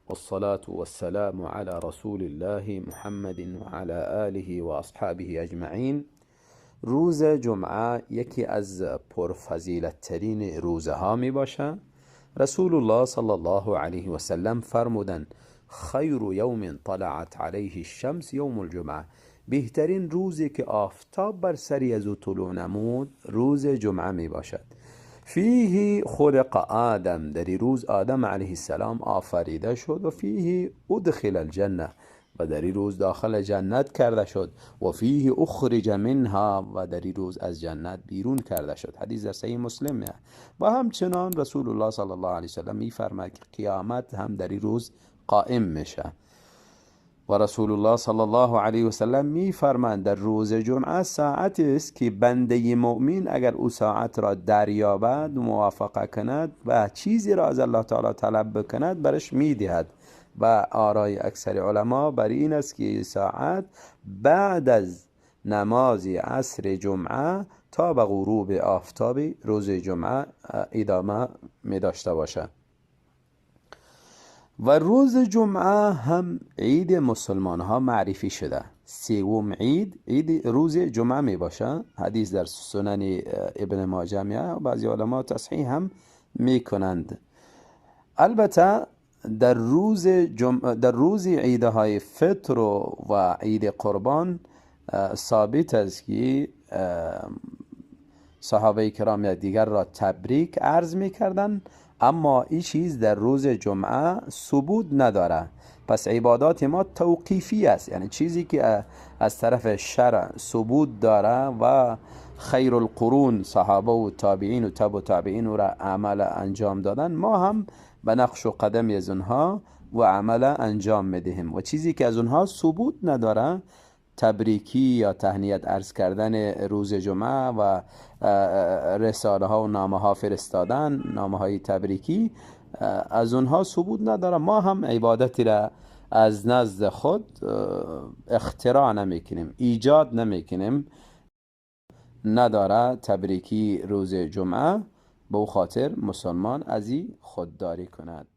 والصلاة والسلام على رسول الله محمد وعلى آله و اصحابه اجمعین. روز جمعه یکی از پرفضیلت ترین روزها می باشه. رسول الله صلی الله علیه و سلم فرمودند: خیر یوم طلعت علیه الشمس یوم الجمعه. بهترین روزی که آفتاب بر سری از او طلوع نمود، روز جمعه می باشد. فیه خلق آدم، در این روز آدم علیه السلام آفریده شد. و فیه ادخل الجنه، و در این روز داخل جنت کرده شد. و فیه اخرج منها، و در این روز از جنت بیرون کرده شد. حدیث در صحیح مسلم. و همچنان رسول الله صلی الله علیه وسلم میفرماید که قیامت هم در این روز قائم میشه. و رسول الله صلی الله علیه و سلم میفرمایند در روز جمعه ساعت است که بنده مؤمن اگر او ساعت را دریابد، موافقه کند و چیزی را از الله تعالی طلب بکند، برش میدهد. و آرای اکثر علما بر این است که ساعت بعد از نماز عصر جمعه تا به غروب آفتاب روز جمعه ادامه می داشته باشد. و روز جمعه هم عید مسلمان ها معرفی شده. سوم عید، عید روز جمعه می باشه. حدیث در سنن ابن ماجه می، بعضی علما تصحیح هم می کنند. البته در روز عیدهای فطر و عید قربان ثابت است که صحابه کرام دیگر را تبریک عرض میکردند، اما این چیز در روز جمعه ثبوت نداره. پس عبادات ما توقیفی است، یعنی چیزی که از طرف شرع ثبوت داره و خیر القرون، صحابه و تابعین و تبع تابعین را عمل انجام دادن، ما هم به نقش و قدم از اونها و عمل انجام میدهیم. و چیزی که از اونها ثبوت نداره، تبریکی یا تهنیت عرض کردن روز جمعه و رساله ها و نامه ها فرستادن، نامه های تبریکی، از اونها ثبوت نداره. ما هم عبادتی را از نزد خود اختراع نمیکنیم، ایجاد نمیکنیم. نداره تبریکی روز جمعه. به او خاطر مسلمان از این خودداری کند.